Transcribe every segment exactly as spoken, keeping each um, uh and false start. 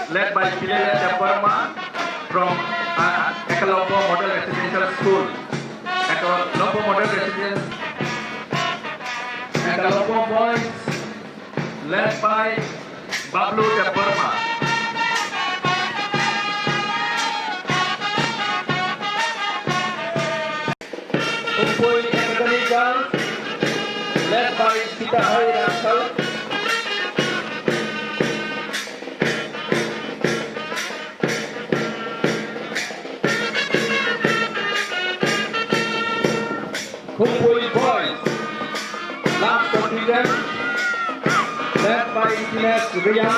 led by Pilele Debbarma from, uh, Ekalobya Model Residential School. Ekalobya Model Residential, Ekalobya Boys, led by Bablu Debbarma. Kumpui Academy Girls, led by Sita Hai Rangsal. Kumpui Boys, last contestant, led by Dinesh Riya.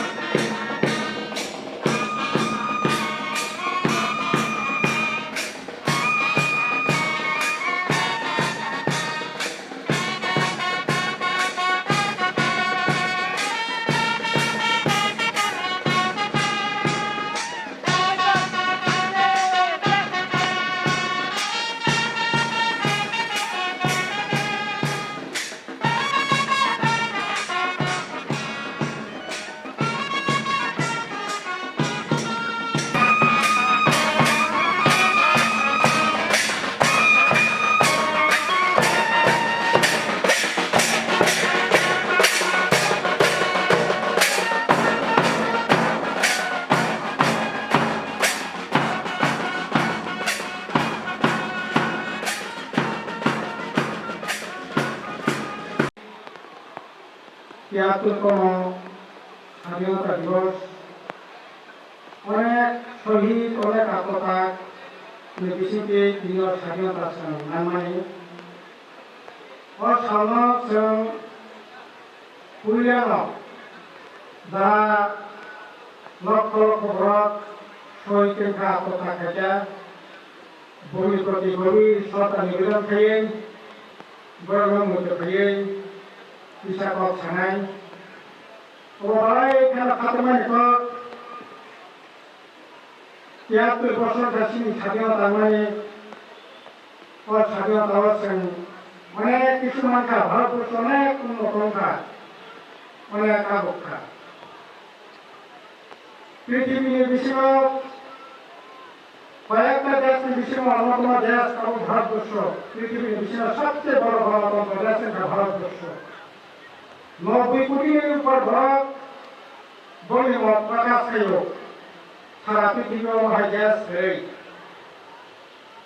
Tiyatwrwngno Sadhinota Divos, onek sohid, onek attotak ni bisingtwi tini o sadhinota chwng nangmani. O salno chwng puilano jara lokho lokho borok sohid wngkha, attotak khaikha. Boni proti gobir sroddha nibedan khaiwi, borokno muitu khaiwi kisa kok sanai. Obo belai kheno khatungmani kok. Tiyatwrwi bosor jasini sadhino tangmani, o sadhino tao chwng onek kisu mankha, Bharatborsho onek unnoto wngkha, onek kabuk kha. Prithibini bisingo koyekta deshni bisingo onnotomo desh abo Bharatborsho, prithibini bisingo sobcheye boro Ganatantro desh wngkha Bharatborsho. Nobboi kotini upor borok boni mot prokash khaio, sara prithibio omo hai desh kwrwi.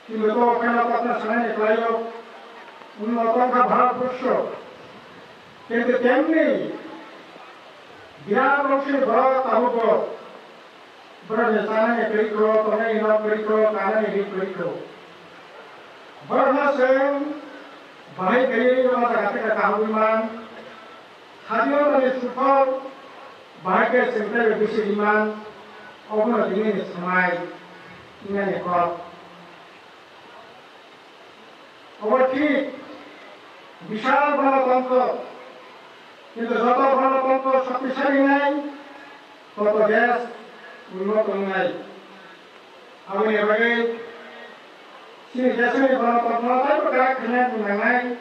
Kintu to kheno kokno sanani kwlaio, unnoto wngkha Bharatborsho. Kintu temni birat rokni borok tabukbo borokni chanani kwrwikho, tongnani nok kwrwikho, kanani ri kwrwikho. Borokno chwng bahai kaiwi o jaga theka kahugwi man. Sadhinotani suphol bahai khe chwng teibo bisi riman, obono tini ni swmai, tini ni kok. Obo thik, bishal Ganatantro, kintu joto Ganatantro shoktisali wngnai, toto desh unnoto wngnai. Aboni bagwi chini deshni Ganatantro teibo kwrak khaina nangnai.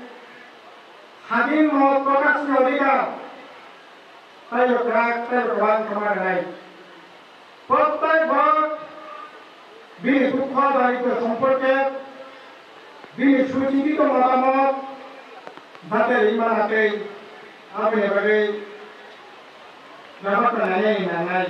Sadhin mot prokashni odhikar teibo kwrak teibo kwbang khe ma rwnai. Prottek borok bini dukho darito somporke bini suchikhito motamot jate rwima tei aboni bagwi bebakta nainani nangnai.